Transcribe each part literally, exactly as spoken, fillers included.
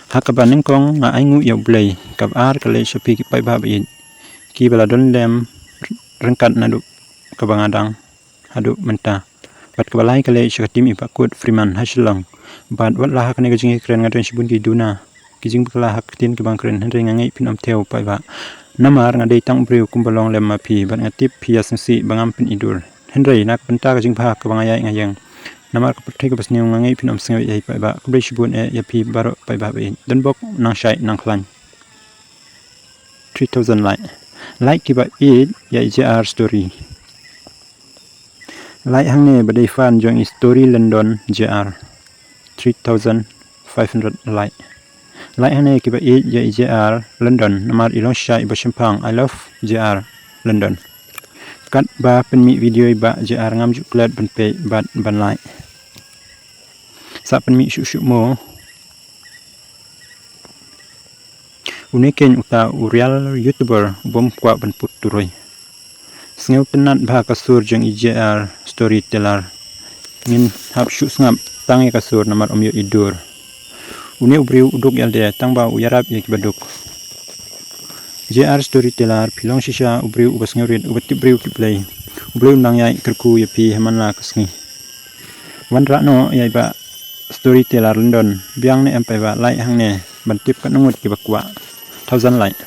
Ha kaba nyngkong nga ai nguh ïa U Blei, kaba ar ka leit sha phi ki paidbah ba ïeit, kiba la don lem ryngkat naduh kaba nga dang haduh mynta, bad kaba lai ka leit sha ka team i Bah Kut Freeman ha Shillong. Bad wat la ha kane ka jingïakren nga don shibun ki duna, ki jingbakla ha ka ktien kaba nga kren, hynrei nga ngeit phin ym thew paidbah. Namar nga dei tang u briew kumba long lem ma phi, bad nga tip phi ïa sngewsih ba ngam pyni dur. Hynrei na ka bynta ka jingbha kaba nga ïaid nga ïeng, namar ka pyrthei kaba sniew, nga ngeit phin ym sngew ei ei paidbah. Khublei shibun eh ïa phi baroh paidbah ba ïeit. Donbok nang shait nang khlaiñ. Three thousand like. Like kiba ïeit ïa i J R story. Like hangne ba dei fan jong i story London J R. Three thousand five hundred like. Like hangne kiba ïeit ïa i J R London, namar i long shisha iba shemphang. I love J R London. Katba pynmih video i Bah J R ngam ju klet ban peit bad ban like. Sa pynmih shuh shuh mo. Une keiñ uta u real YouTuber ubym kwah ban put turoi. Sngewtynnat bha ka sur jong i J R storyteller. Ngin hap shu sngap tang ïa ka sur namar ym ïoh i dur. Une u briew u duk ïalade tang ba u ïarap ïa kiba duk. J R storyteller, phi long shisha u briew uba sngewrit, uba tip briew tip Blei. U Blei un nang ïai kyrkhu ïa phi ha man la ka sngi. Wanrah noh ïa i Bah storyteller London, biang ne em paidbah, like hangne ban tip katno ngut kiba kwah. Thousand like.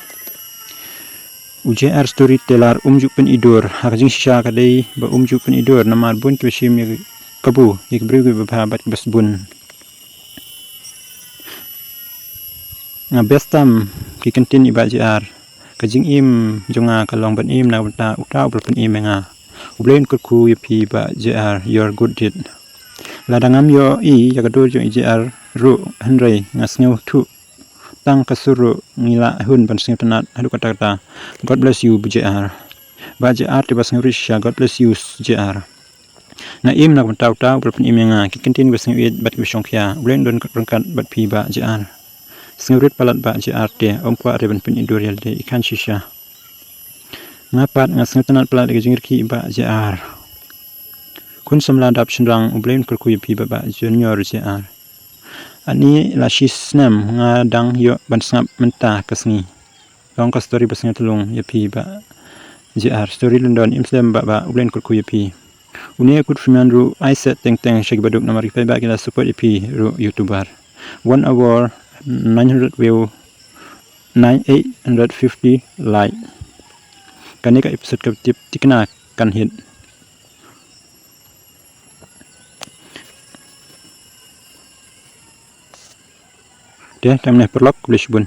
U J R storyteller um ju pyni dur, ha ka jingshisha ka dei ba um ju pyni dur namar bun kiba shim ïa ka kabu ïa ki briew kiba bha bad kiba sbun. Nga best tam ki kyntien i Bah J R. Ka jingim jong nga ka long ban im na ka bynta uta uba la pynim ïa nga. U Blei un kyrkhu ïa phi Bah J R, your good deed. Lada ngam ïohi ïa ka dur jong i J R ruh, hynrei nga sngewthuh tang ka sur ruh ngi la hun ban sngewtynnat haduh katta katta. God bless you Bah J R. Bah J R te ba sngewrit shisha, God bless you J R. Nga im na ka bynta uta uba la pynim ïa nga, ki kyntien ba sngewrit bad kiba shongkhia. U Blei un don ryngkat bad phi Bah J R. Sngewrit palat Bah J R te, ym kwah re ban pyni dur ïalade, i khan shisha. Nga pat nga sngewtynnat palat ïa ka jingrkhie Bah J R. Khun samla dap shynrang, U Blei un kyrkhu ïa phi Bah, Bah Junior J R. Ani la shi snem nga dang ïoh ban sngap mynta ka sngi. Long ka story ba sngewtyllung ïa phi Bah J R. Story London, im slem Bah, Bah, U Blei un kyrkhu ïa phi. Une Kut Freeman ruh ai set teng teng sha kiba duk namar ki paidbah ki la support ïa phi ruh YouTuber. One hour, nine hundred view, nine eight hundred fifty like. Kane ka episode ka tip tikna kan hit. Te tang ne paralok, khublei shibun.